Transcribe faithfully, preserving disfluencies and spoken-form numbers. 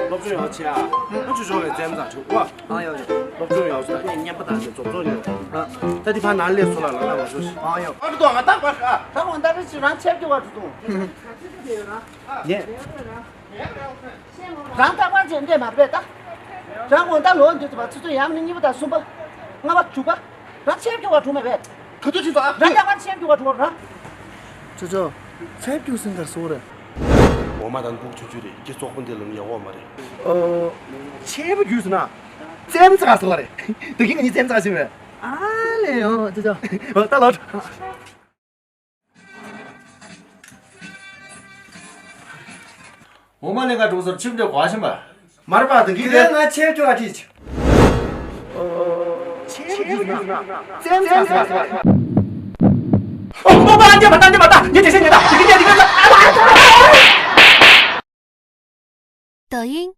སློབ་སྦྱོང་ཡག་བྱེད་ཨ། ཨ་ཆུ་ཆུ་བའི་རྩེད་མོ་རྩེ་བ། ཨ་ཡོ་ཡོ། སློབ་སྦྱོང་ཡག་བྱེད་ཨ། ངས་བརྙན་པར་བཏང་ནས་རྫོབ་རྫོབ་ཉོ། ཨ་ད་འདི་ཕར་ནང་སླེབས་སོང་ལ་ལ་ལ་མ་ཤོར་ཞིག་ཨ་ཡོ། ཨ་ཏོ་ང་ད་པར་ཨ། ད་འོ་ད་རེ་ཅི་རང་ཆེབ་ཀྱི་བར་དུ་གཏོང་། ཡེ། རང་ད་པར་ཅན་འདྲེ་མ་རེད་ད། རང་འོ་ད་ལོ་འདི་ཚོ་བ་ཆུ་ཚོད་ཡང་ནི་གཉིས་པ་དང་གསུམ་པ། ལྔ་པ་དྲུག་པ། རང་ཆེབ་ཀྱི་བར་དུ་མ་རེད། ག་དུས་ཕྱིན་སོང་ཨ། རང་ད་པར་ཆེབ་ཀྱི་བར་དུ་རང་། ཅོ་ཅོ། ཆེབ་ཀྱི་སེང་གར་སོ་རེད། འོ་མ་དང་སྦུག་ཆུང་ཆུང་རེད། ཀྱི་བཙོག་པོ་འདི་ལ་ཡག་པོ་མ་རེད། ཨོ། ཆེ་བ་རྒྱུས་ན། རྩེད་མོ་རྩེ་ག་སོང་བ་རེད། དེ་གིན་ང་གཉིས་རྩེད་མོ་རྩེ་ག་ཕྱིན་པས། ཨ་ལེ་ཡོ་ཅི་ཅོ། ཨོ་ད་ལོ། འོ་མ་ལེན་ག་འགྲོ་སར་ཆིབས་འདྲ་གོ་ཕྱིན་པ། མར་པ་དེ་གིན་དེ་ང་ཆེ་ཅོ་ཨ་ཁྲིད། ཆེ་བ་རྒྱུས་ན། རྩེད་མོ་རྩེ་ག་སོང་བ་རེད། ཨོ་ཨོ་པ་ཨ་འདྲེ་མ་ད་འདྲེ་མ་ད་ངས་དེ་བཤད་ཉན་ད་དེ་གིན་དེ་གིན། 抖音